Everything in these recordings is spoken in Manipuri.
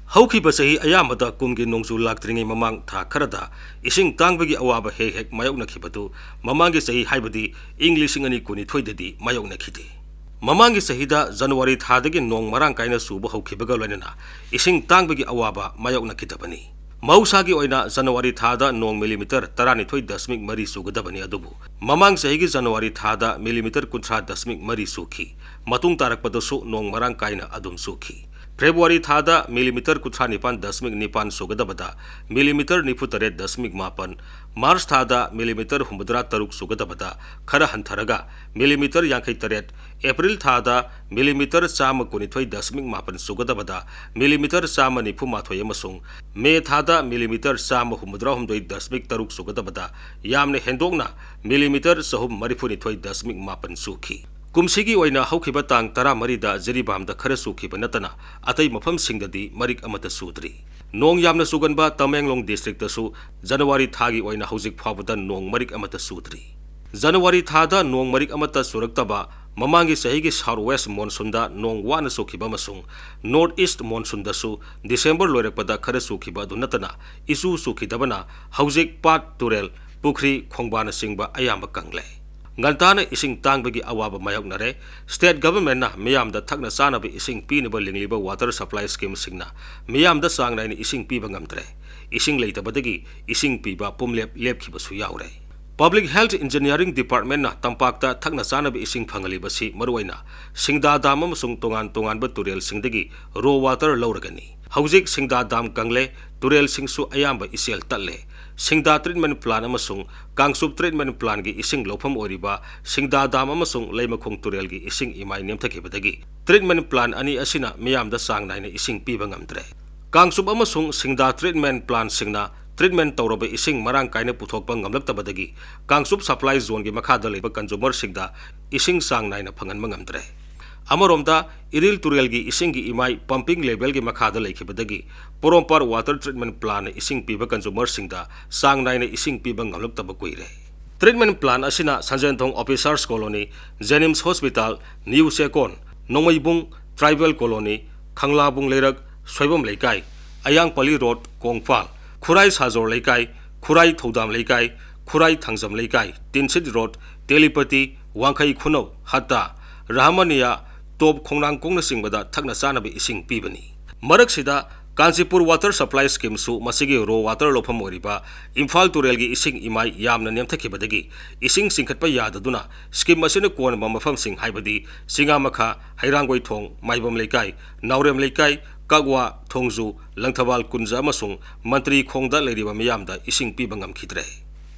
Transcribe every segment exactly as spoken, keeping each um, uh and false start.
ꯍꯧꯈꯤꯕ ꯆꯍꯤ ꯑꯌꯥꯝꯕꯗ ꯀꯨꯝꯒꯤ ꯅꯣꯡꯖꯨ ꯂꯥꯛꯇ꯭ꯔꯤꯉꯩ ꯃꯃꯥꯡ ꯊꯥ ꯈꯔꯗ ꯏꯁꯤꯡ ꯇꯥꯡꯕꯒꯤ ꯑꯋꯥꯕ ꯍꯦꯛ ꯍꯦꯛ ꯃꯥꯌꯣꯛꯅꯈꯤꯕꯗꯨ ꯃꯃꯥꯡꯒꯤ ꯆꯍꯤ, ꯍꯥꯏꯕꯗꯤ ꯏꯪ ꯂꯤꯁꯤꯡ ꯑꯅꯤ ꯀꯨꯟꯅꯤꯊꯣꯏꯗꯗꯤ ꯃꯥꯌꯣꯛꯅꯈꯤꯗꯦ꯫ ꯃꯃꯥꯡꯒꯤ ꯆꯍꯤꯗ ꯖꯅꯋꯥꯔꯤ ꯊꯥꯗꯒꯤ ꯅꯣꯡ ꯃꯔꯥꯡ ꯀꯥꯏꯅ ꯆꯨꯕ ꯍꯧꯈꯤꯕꯒ ꯂꯣꯏꯅꯅ ꯏꯁꯤꯡ ꯇꯥꯡꯕꯒꯤ ꯑꯋꯥꯕ ꯃꯥꯌꯣꯛꯅꯈꯤꯗꯕꯅꯤ꯫ ꯃꯍꯧꯁꯥꯒꯤ ꯑꯣꯏꯅ ꯖꯅꯋꯥꯔꯤ ꯊꯥꯗ ꯅꯣꯡ ꯃꯤꯂꯤꯃꯤꯇꯔ ꯇꯔꯥꯅꯤꯊꯣꯏ ꯗꯁꯃꯤꯛ ꯃꯔꯤ ꯆꯨꯒꯗꯕꯅꯤ, ꯑꯗꯨꯕꯨ ꯃꯃꯥꯡ ꯆꯍꯤꯒꯤ ꯖꯅꯋꯥꯔꯤ ꯊꯥꯗ ꯃꯤꯂꯤꯃꯤꯇꯔ ꯀꯨꯟꯊ꯭ꯔꯥ ꯗꯁꯃꯤꯛ ꯃꯔꯤ ꯆꯨꯈꯤ꯫ ꯃꯇꯨꯡ ꯇꯥꯔꯛꯄꯗꯁꯨ ꯅꯣꯡ ꯃꯔꯥꯡ ꯀꯥꯏꯅ ꯑꯗꯨꯝ ꯆꯨꯈꯤ꯫ ꯐꯦꯕ꯭ꯔꯨꯋꯥꯔꯤ ꯊꯥꯗ ꯃꯤꯂꯤꯃꯤꯇꯔ ꯀꯨꯟꯊ꯭ꯔꯥ ꯅꯤꯄꯥꯟ ꯗꯁꯃꯤꯛ ꯅꯤꯄꯥꯟ ꯆꯨꯒꯗꯕꯗ ꯃꯤꯂꯤꯃꯤꯇꯔ ꯅꯤꯐꯨ ꯇꯔꯦꯠ ꯗꯁꯃꯤꯛ ꯃꯥꯄꯟ, ꯃꯥꯔꯆ ꯊꯥꯗ ꯃꯤꯂꯤꯃꯤꯇꯔ ꯍꯨꯝꯐꯨꯇꯔꯥ ꯇꯔꯨꯛ ꯆꯨꯒꯗꯕꯗ ꯈꯔ ꯍꯟꯊꯔꯒ ꯃꯤꯂꯤꯃꯤꯇꯔ ꯌꯥꯡꯈꯩ ꯇꯔꯦꯠ, ꯑꯦꯄ꯭ꯔꯤꯜ ꯊꯥꯗ ꯃꯤꯂꯤꯃꯤꯇꯔ ꯆꯥꯝꯃ ꯀꯨꯟꯅꯤꯊꯣꯏ ꯗꯁꯃꯤꯛ ꯃꯥꯄꯟ ꯆꯨꯒꯗꯕꯗ ꯃꯤꯂꯤꯃꯤꯇꯔ ꯆꯥꯝꯃ ꯅꯤꯐꯨ ꯃꯥꯊꯣꯏ ꯑꯃꯁꯨꯡ ꯃꯦ ꯊꯥꯗ ꯃꯤꯂꯤꯃꯤꯇꯔ ꯆꯥꯝꯃ ꯍꯨꯝꯐꯨꯇꯔꯥ ꯍꯨꯝꯗꯣꯏ ꯗꯁꯃꯤꯛ ꯇꯔꯨꯛ ꯆꯨꯒꯗꯕꯗ ꯌꯥꯝꯅ ꯍꯦꯟꯗꯣꯛꯅ ꯃꯤꯂꯤꯃꯤꯇꯔ ꯆꯍꯨꯝ ꯃꯔꯤꯐꯨ ꯅꯤꯊꯣꯏ ꯗꯁꯃꯤꯛ ꯃꯥꯄꯟ ꯆꯨꯈꯤ꯫ ꯀꯨꯝꯁꯤꯒꯤ ꯑꯣꯏꯅ ꯍꯧꯈꯤꯕ ꯇꯥꯡ ꯇꯔꯥꯃꯔꯤꯗ ꯖꯤꯔꯤꯕꯥꯝꯗ ꯈꯔ ꯆꯨꯈꯤꯕ ꯅꯠꯇꯅ ꯑꯇꯩ ꯃꯐꯝꯁꯤꯡꯗꯗꯤ ꯃꯔꯤꯛ ꯑꯃꯠꯇ ꯆꯨꯗ꯭ꯔꯤ꯫ ꯅꯣꯡ ꯌꯥꯝꯅ ꯆꯨꯒꯟꯕ ꯇꯃꯦꯡꯂꯣꯡ ꯗꯤꯁꯇ꯭ꯔꯤꯛꯇꯁꯨ ꯖꯅꯋꯥꯔꯤ ꯊꯥꯒꯤ ꯑꯣꯏꯅ ꯍꯧꯖꯤꯛ ꯐꯥꯎꯕꯗ ꯅꯣꯡ ꯃꯔꯤꯛ ꯑꯃꯠꯇ ꯆꯨꯗ꯭ꯔꯤ꯫ ꯖꯅꯋꯥꯔꯤ ꯊꯥꯗ ꯅꯣꯡ ꯃꯔꯤꯛ ꯑꯃꯠꯇ ꯆꯨꯔꯛꯇꯕ ꯃꯃꯥꯡꯒꯤ ꯆꯍꯤꯒꯤ ꯁꯥꯎꯠ ꯋꯦꯁ ꯃꯣꯟꯁꯨꯟꯗ ꯅꯣꯡ ꯋꯥꯅ ꯆꯨꯈꯤꯕ ꯑꯃꯁꯨꯡ ꯅꯣꯔꯠ ꯏꯁꯠ ꯃꯣꯟꯁꯨꯟꯗꯁꯨ ꯗꯤꯁꯦꯝꯕꯔ ꯂꯣꯏꯔꯛꯄꯗ ꯈꯔ ꯆꯨꯈꯤꯕ ꯑꯗꯨ ꯅꯠꯇꯅ ꯏꯆꯨ ꯆꯨꯈꯤꯗꯕꯅ ꯍꯧꯖꯤꯛ ꯄꯥꯠ, ꯇꯨꯔꯦꯜ, ꯄꯨꯈ꯭ꯔꯤ, ꯈꯣꯡꯕꯥꯟꯅꯆꯤꯡꯕ ꯑꯌꯥꯝꯕ ꯀꯪꯂꯦ꯫ ꯉꯟꯇꯥꯅ ꯏꯁꯤꯡ ꯇꯥꯡꯕꯒꯤ ꯑꯋꯥꯕ ꯃꯥꯌꯣꯛꯅꯔꯦ꯫ ꯁ꯭ꯇꯦꯠ ꯒꯚꯔꯟꯃꯦꯟꯠꯅ ꯃꯤꯌꯥꯝꯗ ꯊꯛꯅ ꯆꯥꯅꯕ ꯏꯁꯤꯡ ꯄꯤꯅꯕ ꯂꯤꯡꯂꯤꯕ ꯋꯥꯇꯔ ꯁꯄ꯭ꯂꯥꯏ ꯁ꯭ꯀꯤꯝꯁꯤꯡꯅ ꯃꯤꯌꯥꯝꯗ ꯆꯥꯡ ꯅꯥꯏꯅ ꯏꯁꯤꯡ ꯄꯤꯕ ꯉꯝꯗ꯭ꯔꯦ꯫ ꯏꯁꯤꯡ ꯂꯩꯇꯕꯗꯒꯤ ꯏꯁꯤꯡ ꯄꯤꯕ ꯄꯨꯝꯂꯦꯞ ꯂꯦꯞꯈꯤꯕꯁꯨ ꯌꯥꯎꯔꯦ꯫ ꯄꯕ꯭ꯂꯤꯛ ꯍꯦꯜꯊ ꯏꯟꯖꯤꯅꯤꯌꯥꯔꯤꯡ ꯗꯤꯄꯥꯔꯠꯃꯦꯟꯠꯅ ꯇꯝꯄꯥꯛꯇ ꯊꯛꯅ ꯆꯥꯅꯕ ꯏꯁꯤꯡ ꯐꯪꯍꯜꯂꯤꯕꯁꯤ ꯃꯔꯨꯑꯣꯏꯅ ꯁꯤꯡꯗꯥ ꯗꯥꯝ ꯑꯃꯁꯨꯡ ꯇꯣꯉꯥꯟ ꯇꯣꯉꯥꯟꯕ ꯇꯨꯔꯦꯜꯁꯤꯡꯗꯒꯤ ꯔꯣ ꯋꯥꯇꯔ ꯂꯧꯔꯒꯅꯤ꯫ ꯍꯧꯖꯤꯛ ꯁꯤꯡꯗꯥ ꯗꯥꯝ ꯀꯪꯂꯦ, ꯇꯨꯔꯦꯜꯁꯤꯡꯁꯨ ꯑꯌꯥꯝꯕ ꯏꯆꯦꯜ ꯇꯠꯂꯦ꯫ ꯁꯤꯡꯗꯥ ꯇ꯭ꯔꯤꯠꯃꯦꯟꯠ ꯄ꯭ꯂꯥꯟꯠ ꯑꯃꯁꯨꯡ ꯀꯥꯡꯆꯨꯞ ꯇ꯭ꯔꯤꯠꯃꯦꯟꯠ ꯄ꯭ꯂꯥꯟꯠꯀꯤ ꯏꯁꯤꯡ ꯂꯧꯐꯝ ꯑꯣꯏꯔꯤꯕ ꯁꯤꯡꯗꯥ ꯗꯥꯝ ꯑꯃꯁꯨꯡ ꯂꯩꯃꯈꯣꯡ ꯇꯨꯔꯦꯜꯒꯤ ꯏꯁꯤꯡ ꯏꯃꯥꯏ ꯅꯦꯝꯊꯈꯤꯕꯗꯒꯤ ꯇ꯭ꯔꯤꯠꯃꯦꯟꯠ ꯄ꯭ꯂꯥꯟꯠ ꯑꯅꯤ ꯑꯁꯤꯅ ꯃꯤꯌꯥꯝꯗ ꯆꯥꯡ ꯅꯥꯏꯅ ꯏꯁꯤꯡ ꯄꯤꯕ ꯉꯝꯗ꯭ꯔꯦ꯫ ꯀꯥꯡꯆꯨꯞ ꯑꯃꯁꯨꯡ ꯁꯤꯡꯗꯥ ꯇ꯭ꯔꯤꯠꯃꯦꯟꯠ ꯄ꯭ꯂꯥꯟꯠꯁꯤꯡꯅ ꯇ꯭ꯔꯤꯠꯃꯦꯟꯠ ꯇꯧꯔꯕ ꯏꯁꯤꯡ ꯃꯔꯥꯡ ꯀꯥꯏꯅ ꯄꯨꯊꯣꯛꯄ ꯉꯝꯂꯛꯇꯕꯗꯒꯤ ꯀꯥꯡꯆꯨꯞ ꯁꯄ꯭ꯂꯥꯏ ꯖꯣꯟꯒꯤ ꯃꯈꯥꯗ ꯂꯩꯕ ꯀꯟꯖꯨꯃꯔꯁꯤꯡꯗ ꯏꯁꯤꯡ ꯆꯥꯡ ꯅꯥꯏꯅ ꯐꯪꯍꯟꯕ ꯉꯝꯗ꯭ꯔꯦ꯫ ꯑꯃꯔꯣꯝꯗ, ꯏꯔꯤꯜ ꯇꯨꯔꯦꯜꯒꯤ ꯏꯁꯤꯡꯒꯤ ꯏꯃꯥꯏ ꯄꯝꯄꯤꯡ ꯂꯦꯚꯦꯜꯒꯤ ꯃꯈꯥꯗ ꯂꯩꯈꯤꯕꯗꯒꯤ ꯄꯣꯔꯣꯝꯄꯥꯠ ꯋꯥꯇꯔ ꯇ꯭ꯔꯤꯠꯃꯦꯟꯠ ꯄ꯭ꯂꯥꯟꯠꯅ ꯏꯁꯤꯡ ꯄꯤꯕ ꯀꯟꯖꯨꯃꯔꯁꯤꯡꯗ ꯆꯥꯡ ꯅꯥꯏꯅ ꯏꯁꯤꯡ ꯄꯤꯕ ꯉꯝꯂꯛꯇꯕ ꯀꯨꯏꯔꯦ꯫ ꯇ꯭ꯔꯤꯠꯃꯦꯟꯠ ꯄ꯭ꯂꯥꯟꯠ ꯑꯁꯤꯅ ꯁꯟꯖꯦꯟꯊꯣꯡ ꯑꯣꯐꯤꯁꯥꯔꯁ ꯀꯣꯂꯣꯅꯤ, ꯖꯦꯅꯤꯝꯁ ꯍꯣꯁꯄꯤꯇꯥꯜ, ꯅ꯭ꯌꯨ ꯆꯦꯀꯣꯟ, ꯅꯣꯡꯃꯩꯕꯨꯡ, ꯇ꯭ꯔꯥꯏꯕꯦꯜ ꯀꯣꯂꯣꯅꯤ, ꯈꯪꯂꯥꯕꯨꯡ ꯂꯩꯔꯛ, ꯁꯣꯏꯕꯝ ꯂꯩꯀꯥꯏ, ꯑꯌꯥꯡꯄꯜꯂꯤ ꯔꯣꯗ, ꯀꯣꯡꯄꯥꯜ, ꯈꯨꯔꯥꯏ ꯁꯥꯖꯣꯔ ꯂꯩꯀꯥꯏ, ꯈꯨꯔꯥꯏ ꯊꯧꯗꯥꯝ ꯂꯩꯀꯥꯏ, ꯈꯨꯔꯥꯏ ꯊꯥꯡꯖꯝ ꯂꯩꯀꯥꯏ, ꯇꯤꯟꯁꯤꯠ ꯔꯣꯗ, ꯇꯦꯂꯤꯄꯇꯤ, ꯋꯥꯡꯈꯩ ꯈꯨꯅꯧ, ꯍꯠꯇꯥ, ꯔꯍꯃꯅꯤꯌꯥ, ꯇꯣꯞ ꯈꯣꯡꯅꯥꯡꯈꯣꯡꯅꯆꯤꯡꯕꯗ ꯊꯛꯅ ꯆꯥꯅꯕ ꯏꯁꯤꯡ ꯄꯤꯕꯅꯤ꯫ ꯃꯔꯛꯁꯤꯗ ꯀꯥꯟꯆꯤꯄꯨꯔ ꯋꯥꯇꯔ ꯁꯄ꯭ꯂꯥꯏ ꯁ꯭ꯀꯤꯝꯁꯨ ꯃꯁꯤꯒꯤ ꯔꯣ ꯋꯥꯇꯔ ꯂꯧꯐꯝ ꯑꯣꯏꯔꯤꯕ ꯏꯝꯐꯥꯜ ꯇꯨꯔꯦꯜꯒꯤ ꯏꯁꯤꯡ ꯏꯃꯥꯏ ꯌꯥꯝꯅ ꯅꯦꯝꯊꯈꯤꯕꯗꯒꯤ ꯏꯁꯤꯡ ꯆꯤꯡꯈꯠꯄ ꯌꯥꯗꯗꯨꯅ ꯁ꯭ꯀꯤꯝ ꯑꯁꯤꯅ ꯀꯣꯟꯅꯕ ꯃꯐꯝꯁꯤꯡ ꯍꯥꯏꯕꯗꯤ ꯆꯤꯉꯥꯃꯈꯥ, ꯍꯩꯔꯥꯡꯒꯣꯏꯊꯣꯡ, ꯃꯥꯏꯕꯝ ꯂꯩꯀꯥꯏ, ꯅꯥꯎꯔꯦꯝ ꯂꯩꯀꯥꯏ, ꯀꯛꯋꯥ, ꯊꯣꯡꯖꯨ, ꯂꯪꯊꯕꯥꯜ ꯀꯨꯟꯖ ꯑꯃꯁꯨꯡ ꯃꯟꯇ꯭ꯔꯤ ꯈꯣꯡꯗ ꯂꯩꯔꯤꯕ ꯃꯤꯌꯥꯝꯗ ꯏꯁꯤꯡ ꯄꯤꯕ ꯉꯝꯈꯤꯗ꯭ꯔꯦ꯫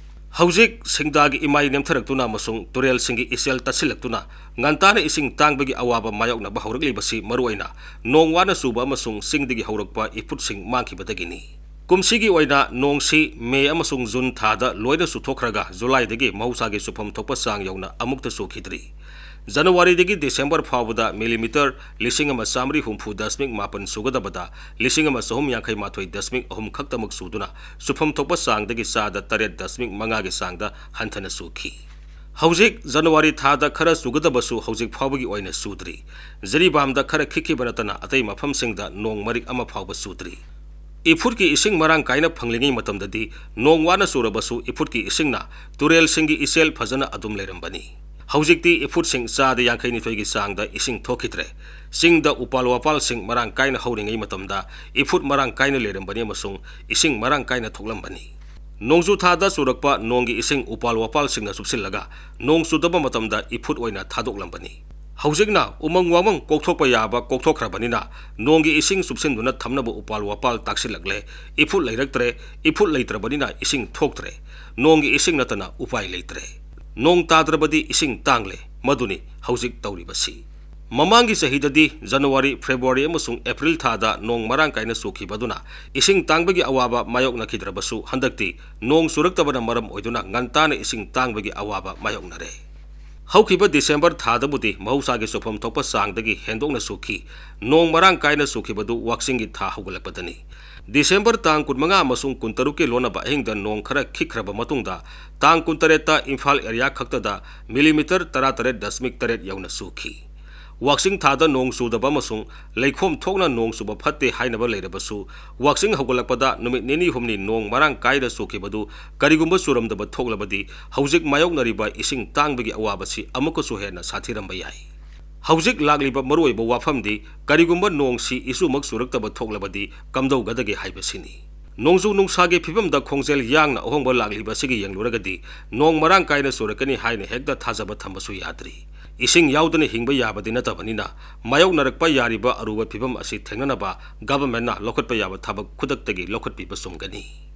ꯍꯧꯖꯤꯛ ꯁꯤꯡꯗꯥꯒꯤ ꯏꯃꯥꯏ ꯅꯦꯝꯊꯔꯛꯇꯨꯅ ꯑꯃꯁꯨꯡ ꯇꯨꯔꯦꯜꯁꯤꯡꯒꯤ ꯏꯆꯦꯜ ꯇꯠꯁꯤꯜꯂꯛꯇꯨꯅ ꯉꯟꯇꯥꯅ ꯏꯁꯤꯡ ꯇꯥꯡꯕꯒꯤ ꯑꯋꯥꯕ ꯃꯥꯌꯣꯛꯅꯕ ꯍꯧꯔꯛꯂꯤꯕꯁꯤ ꯃꯔꯨꯑꯣꯏꯅ ꯅꯣꯡ ꯋꯥꯅ ꯆꯨꯕ ꯑꯃꯁꯨꯡ ꯆꯤꯡꯗꯒꯤ ꯍꯧꯔꯛꯄ ꯏꯐꯨꯠꯁꯤꯡ ꯃꯥꯡꯈꯤꯕꯗꯒꯤꯅꯤ꯫ ꯀꯨꯝꯁꯤꯒꯤ ꯑꯣꯏꯅ ꯅꯣꯡꯁꯤ ꯃꯦ ꯑꯃꯁꯨꯡ ꯖꯨꯟ ꯊꯥꯗ ꯂꯣꯏꯅ ꯆꯨꯊꯣꯛꯈ꯭ꯔꯒ ꯖꯨꯂꯥꯏꯗꯒꯤ ꯃꯍꯧꯁꯥꯒꯤ ꯆꯨꯐꯝ ꯊꯣꯛꯄ ꯆꯥꯡ ꯌꯧꯅ ꯑꯃꯨꯛꯇ ꯆꯨꯈꯤꯗ꯭ꯔꯤ꯫ ꯖꯅꯋꯥꯔꯤꯗꯒꯤ ꯗꯤꯁꯦꯝꯕꯔ ꯐꯥꯎꯕꯗ ꯃꯤꯂꯤꯃꯤꯇꯔ ꯂꯤꯁꯤꯡ ꯑꯃ ꯆꯥꯃꯔꯤ ꯍꯨꯝꯐꯨ ꯗꯁꯃꯤꯛ ꯃꯥꯄꯟ ꯆꯨꯒꯗꯕꯗ ꯂꯤꯁꯤꯡ ꯑꯃ ꯆꯍꯨꯝ ꯌꯥꯡꯈꯩ ꯃꯥꯊꯣꯏ ꯗꯁꯃꯤꯛ ꯑꯍꯨꯝ ꯈꯛꯇꯃꯛ ꯆꯨꯗꯨꯅ ꯆꯨꯐꯝ ꯊꯣꯛꯄ ꯆꯥꯡꯗꯒꯤ ꯆꯥꯗ ꯇꯔꯦꯠ ꯗꯁꯃꯤꯛ ꯃꯉꯥꯒꯤ ꯆꯥꯡꯗ ꯍꯟꯊꯅ ꯆꯨꯈꯤ꯫ ꯍꯧꯖꯤꯛ ꯖꯅꯋꯥꯔꯤ ꯊꯥꯗ ꯈꯔ ꯆꯨꯒꯗꯕꯁꯨ ꯍꯧꯖꯤꯛ ꯐꯥꯎꯕꯒꯤ ꯑꯣꯏꯅ ꯆꯨꯗ꯭ꯔꯤ꯫ ꯖꯤꯔꯤꯕꯥꯝꯗ ꯈꯔ ꯈꯤꯛꯈꯤꯕ ꯅꯠꯇꯅ ꯑꯇꯩ ꯃꯐꯝꯁꯤꯡꯗ ꯅꯣꯡ ꯃꯔꯤꯛ ꯑꯃ ꯐꯥꯎꯕ ꯆꯨꯗ꯭ꯔꯤ꯫ ꯏꯐꯨꯠꯀꯤ ꯏꯁꯤꯡ ꯃꯔꯥꯡ ꯀꯥꯏꯅ ꯐꯪꯂꯤꯉꯩ ꯃꯇꯝꯗꯗꯤ ꯅꯣꯡ ꯋꯥꯅ ꯆꯨꯔꯕꯁꯨ ꯏꯐꯨꯠꯀꯤ ꯏꯁꯤꯡꯅ ꯇꯨꯔꯦꯜꯁꯤꯡꯒꯤ ꯏꯆꯦꯜ ꯐꯖꯅ ꯑꯗꯨꯝ ꯂꯩꯔꯝꯕꯅꯤ꯫ ꯍꯧꯖꯤꯛꯇꯤ ꯏꯐꯨꯠꯁꯤꯡ ꯆꯥꯗ ꯌꯥꯡꯈꯩ ꯅꯤꯊꯣꯏꯒꯤ ꯆꯥꯡꯗ ꯏꯁꯤꯡ ꯊꯣꯛꯈꯤꯗ꯭ꯔꯦ꯫ ꯆꯤꯡꯗ ꯎꯄꯥꯜ ꯋꯥꯄꯥꯜꯁꯤꯡ ꯃꯔꯥꯡ ꯀꯥꯏꯅ ꯍꯧꯔꯤꯉꯩ ꯃꯇꯝꯗ ꯏꯐꯨꯠ ꯃꯔꯥꯡ ꯀꯥꯏꯅ ꯂꯩꯔꯝꯕꯅꯤ ꯑꯃꯁꯨꯡ ꯏꯁꯤꯡ ꯃꯔꯥꯡ ꯀꯥꯏꯅ ꯊꯣꯛꯂꯝꯕꯅꯤ꯫ ꯅꯣꯡꯖꯨ ꯊꯥꯗ ꯆꯨꯔꯛꯄ ꯅꯣꯡꯒꯤ ꯏꯁꯤꯡ ꯎꯄꯥꯜ ꯋꯥꯄꯥꯜꯁꯤꯡꯅ ꯆꯨꯞꯁꯤꯜꯂꯒ ꯅꯣꯡ ꯆꯨꯗꯕ ꯃꯇꯝꯗ ꯏꯐꯨꯠ ꯑꯣꯏꯅ ꯊꯥꯗꯣꯛꯂꯝꯕꯅꯤ꯫ ꯍꯧꯖꯤꯛꯅ ꯎꯃꯪ ꯋꯥꯃꯪ ꯀꯣꯛꯊꯣꯛꯄ ꯌꯥꯕ ꯀꯣꯛꯊꯣꯛꯈ꯭ꯔꯕꯅꯤꯅ ꯅꯣꯡꯒꯤ ꯏꯁꯤꯡ ꯆꯨꯞꯁꯤꯟꯗꯨꯅ ꯊꯝꯅꯕ ꯎꯄꯥꯜ ꯋꯥꯄꯥꯜ ꯇꯥꯛꯁꯤꯜꯂꯛꯂꯦ꯫ ꯏꯐꯨꯠ ꯂꯩꯔꯛꯇ꯭ꯔꯦ꯫ ꯏꯐꯨꯠ ꯂꯩꯇ꯭ꯔꯕꯅꯤꯅ ꯏꯁꯤꯡ ꯊꯣꯛꯇ꯭ꯔꯦ꯫ ꯅꯣꯡꯒꯤ ꯏꯁꯤꯡ ꯅꯠꯇꯅ ꯎꯄꯥꯏ ꯂꯩꯇ꯭ꯔꯦ꯫ ꯅꯣꯡ ꯇꯥꯗ꯭ꯔꯕꯗꯤ ꯏꯁꯤꯡ ꯇꯥꯡꯂꯦ꯫ ꯃꯗꯨꯅꯤ ꯍꯧꯖꯤꯛ ꯇꯧꯔꯤꯕꯁꯤ꯫ ꯃꯃꯥꯡꯒꯤ ꯆꯍꯤꯗꯗꯤ ꯖꯅꯋꯥꯔꯤ, ꯐꯦꯕ꯭ꯔꯨꯋꯥꯔꯤ ꯑꯃꯁꯨꯡ ꯑꯦꯄ꯭ꯔꯤꯜ ꯊꯥꯗ ꯅꯣꯡ ꯃꯔꯥꯡ ꯀꯥꯏꯅ ꯆꯨꯈꯤꯕ ꯑꯗꯨꯅ ꯏꯁꯤꯡ ꯇꯥꯡꯕꯒꯤ ꯑꯋꯥꯕ ꯃꯥꯌꯣꯛꯅꯈꯤꯗ꯭ꯔꯕꯁꯨ, ꯍꯟꯗꯛꯇꯤ ꯅꯣꯡ ꯆꯨꯔꯛꯇꯕꯅ ꯃꯔꯝ ꯑꯣꯏꯗꯨꯅ ꯉꯟꯇꯥꯅ ꯏꯁꯤꯡ ꯇꯥꯡꯕꯒꯤ ꯑꯋꯥꯕ ꯃꯥꯌꯣꯛꯅꯔꯦ꯫ ꯍꯧꯈꯤꯕ ꯗꯤꯁꯦꯝꯕꯔ ꯊꯥꯗꯕꯨꯗꯤ ꯃꯍꯧꯁꯥꯒꯤ ꯆꯨꯐꯝ ꯊꯣꯛꯄ ꯆꯥꯡꯗꯒꯤ ꯍꯦꯟꯗꯣꯛꯅ ꯆꯨꯈꯤ꯫ ꯅꯣꯡ ꯃꯔꯥꯡ ꯀꯥꯏꯅ ꯆꯨꯈꯤꯕꯗꯨ ꯋꯥꯛꯆꯤꯡꯒꯤ ꯊꯥ ꯍꯧꯒꯠꯂꯛꯄꯗꯅꯤ꯫ ꯗꯤꯁꯦꯝꯕꯔ ꯇꯥꯡ ꯀꯨꯟꯃꯉꯥ ꯑꯃꯁꯨꯡ ꯀꯨꯟꯇꯔꯨꯛꯀꯤ ꯂꯣꯟꯅꯕ ꯑꯍꯤꯡꯗ ꯅꯣꯡ ꯈꯔ ꯈꯤꯛꯈ꯭ꯔꯕ ꯃꯇꯨꯡꯗ, ꯇꯥꯡ ꯀꯨꯟꯇꯔꯦꯠꯇ ꯏꯝꯐꯥꯜ ꯑꯦꯔꯤꯌꯥ ꯈꯛꯇꯗ ꯃꯤꯂꯤꯃꯤꯇꯔ ꯇꯔꯥꯇꯔꯦꯠ ꯗꯁꯃꯤꯛ ꯇꯔꯦꯠ ꯌꯧꯅ ꯆꯨꯈꯤ꯫ ꯋꯥꯛꯆꯤꯡ ꯊꯥꯗ ꯅꯣꯡ ꯆꯨꯗꯕ ꯑꯃꯁꯨꯡ ꯂꯩꯈꯣꯝ ꯊꯣꯛꯅ ꯅꯣꯡ ꯆꯨꯕ ꯐꯠꯇꯦ ꯍꯥꯏꯅꯕ ꯂꯩꯔꯕꯁꯨ, ꯋꯥꯛꯆꯤꯡ ꯍꯧꯒꯠꯂꯛꯄꯗ ꯅꯨꯃꯤꯠ ꯅꯤꯅꯤ ꯍꯨꯝꯅꯤ ꯅꯣꯡ ꯃꯔꯥꯡ ꯀꯥꯏꯅ ꯆꯨꯈꯤꯕꯗꯨ ꯀꯔꯤꯒꯨꯝꯕ ꯆꯨꯔꯝꯗꯕ ꯊꯣꯛꯂꯕꯗꯤ, ꯍꯧꯖꯤꯛ ꯃꯥꯌꯣꯛꯅꯔꯤꯕ ꯏꯁꯤꯡ ꯇꯥꯡꯕꯒꯤ ꯑꯋꯥꯕꯁꯤ ꯑꯃꯨꯛꯀꯁꯨ ꯍꯦꯟꯅ ꯁꯥꯊꯤꯔꯝꯕ ꯌꯥꯏ꯫ ꯍꯧꯖꯤꯛ ꯂꯥꯛꯂꯤꯕ ꯃꯔꯨꯑꯣꯏꯕ ꯋꯥꯐꯝꯗꯤ, ꯀꯔꯤꯒꯨꯝꯕ ꯅꯣꯡꯁꯤ ꯏꯆꯨꯃꯛ ꯆꯨꯔꯛꯇꯕ ꯊꯣꯛꯂꯕꯗꯤ ꯀꯝꯗꯧꯒꯗꯒꯦ ꯍꯥꯏꯕꯁꯤꯅꯤ꯫ ꯅꯣꯡꯖꯨ ꯅꯨꯡꯁꯥꯒꯤ ꯐꯤꯕꯝꯗ ꯈꯣꯡꯖꯦꯜ ꯌꯥꯡꯅ ꯑꯍꯣꯡꯕ ꯂꯥꯛꯂꯤꯕꯁꯤꯒꯤ ꯌꯦꯡꯂꯨꯔꯒꯗꯤ, ꯅꯣꯡ ꯃꯔꯥꯡ ꯀꯥꯏꯅ ꯆꯨꯔꯛꯀꯅꯤ ꯍꯥꯏꯅ ꯍꯦꯛꯇ ꯊꯥꯖꯕ ꯊꯝꯕꯁꯨ ꯌꯥꯗ꯭ꯔꯤ꯫ ꯏꯁꯤꯡ ꯌꯥꯎꯗꯅ ꯍꯤꯡꯕ ꯌꯥꯕꯗꯤ ꯅꯠꯇꯕꯅꯤꯅ, ꯃꯥꯌꯣꯛꯅꯔꯛꯄ ꯌꯥꯔꯤꯕ ꯑꯔꯨꯕ ꯐꯤꯕꯝ ꯑꯁꯤ ꯊꯦꯡꯅꯅꯕ ꯒꯚꯔꯟꯃꯦꯟꯠꯅ ꯂꯧꯈꯠꯄ ꯌꯥꯕ ꯊꯕꯛ ꯈꯨꯗꯛꯇꯒꯤ ꯂꯧꯈꯠꯄꯤꯕ ꯆꯨꯝꯒꯅꯤ꯫